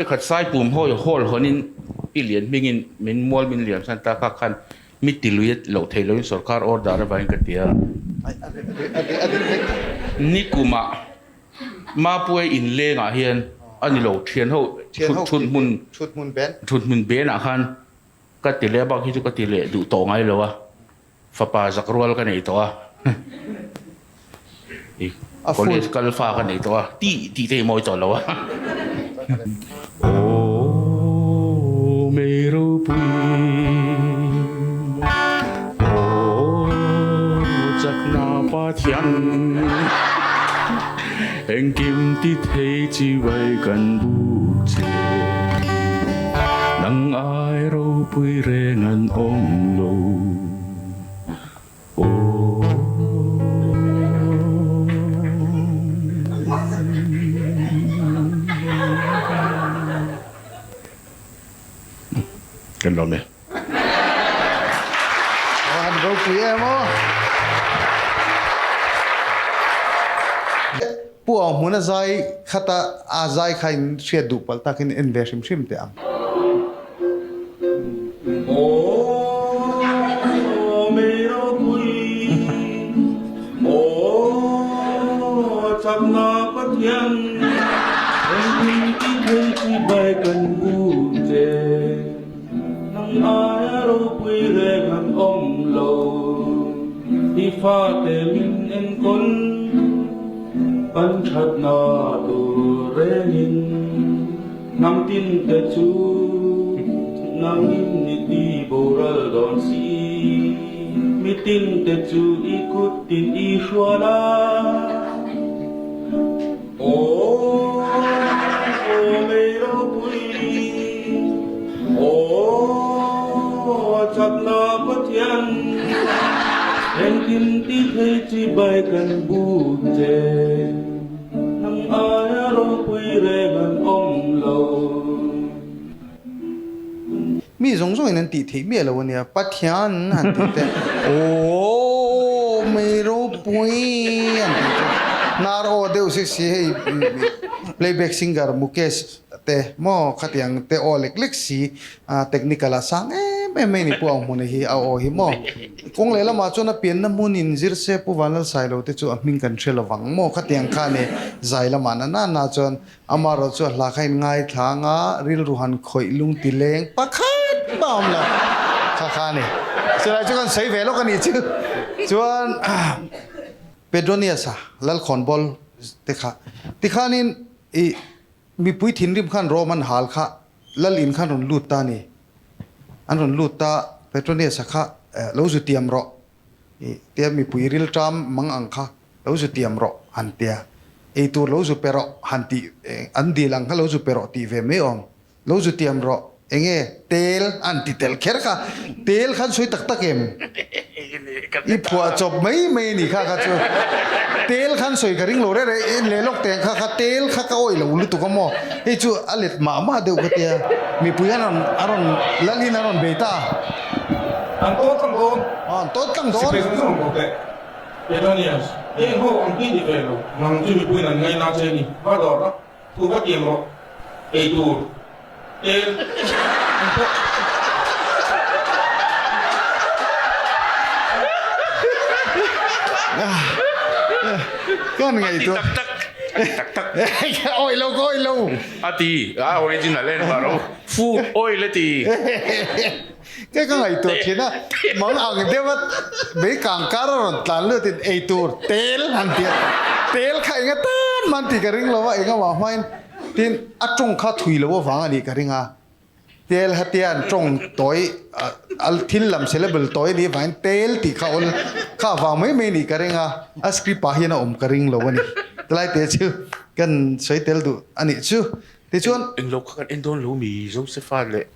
Vawikhat Saipum hawi hall hawnin Pi Lian hmingin min mual min liam san ta kha khan mi ti lui a loh theih loin sorkar order avangin ka ti a. Nikumah Mapuia inlengah hian a ni lo thian ho thut hmun thut hmun benah khan ka ti leh a bak hi chu ka ti leh duh tawh ngai lo a. Fapa zak rual ka nei tawh a, i college kal fa ka nei tawh a, tih tih te hi mawi tawh lo a. Aw mei ropui, aw chakna Pathian, engkim ti thei chibai kan buk che, nang ai ropui reng an awm lo. Kan lawm e. A han ropui em aw. Pu Aung hmuna zai khata a zai kha in hriat duh palh takin en ve hrim hrim teh ang. Hnam tin te chu nangin ni ti boral dawn si, mi tin te chu i kut tin i hrual a. Aw mei ropui, aw chakna Pathian, engkim ti thei chibai kan buk che. Nang aia ropui reng an awm lo. Mi zawng zawngin an tih theih miah lo a nia, Pathian han tih te, Aw mei ropui an tih chu hnar aw deuh si si hei playback singer Mukesh te maw khatiang te aw lek lek si technical ah sang em em mai ni Pu Auhmuna hi a aw hi maw kawng leh lamah chuan a pianna hmun in zir se Pu Vanlalsailo te chu a hming kan hre lovang maw khatiang khan e zai lamah na na na chuan amarawh chu a hla kha in ngaithla anga rilru han khawih lung ti leng pakhat mah a awm lo kha kha a ni chulai chu kan sawi ve lawk a nih chu chuan Pedronius-a Lalkhawnbawl te kha tikhanin i Mipui thinrim khan Rome an hal kha lal in khan rawn lut ta a ni. An rawn lut ta, Petronius-a kha lo zu tiam rawh i tia mipui rilṭam mang ang kha lo zu tiam rawh han tia, eitur lo zu pe rawh han tih an dil ang kha lo zu pe rawh tih ve mai awm. Lo zu tiam rawh, enge tel an ti tel kher kha, tel khan sawi tak tak em? I phuah chawp mai mai a ni kha kha chu, tel khan sawi ka ring lo reh reh, en leh lawk teh ang kha kha tel kha ka awih lo lutuk a maw, hei chu a let mah mah deuh ka tia, mipui an rawn a rawn lalin a rawn bei ta. An tawn tlang dawn. An tawn tlang dawn. Sipai zawng zawng bawk teh. Petonius, eng ho ang hi ni ve lo, nang chu mipuiin an ngaina che ni, va dawr la. Thu va tiam rawh, ei tur tel ang pawh. Kan ngaihtuah. A ti tak tak, a ti tak tak. Awih lo ka awih lo. A ti, a original en var o, food oil a ti. Ke ka ngaihtuah thin a, mang ang deuh a mei kang kar a rawn tlan lut in ei tur tel han ti a, tel kha eng atan man tih ka ring lo a, eng amah hmain tin a tawng kha thui lo avang a nih ka ring a, tel hatia an tawng tawi a thil lam syllable tawi a nih avangin tel tih kha awl kha avang mai mai a nih ka ring a, a script ah hian a awm ka ring lo a ni, tilai te chu kan sawi tel duh a nih chu, tichuan. Englo kha kan en dawn lo mi Josepha leh.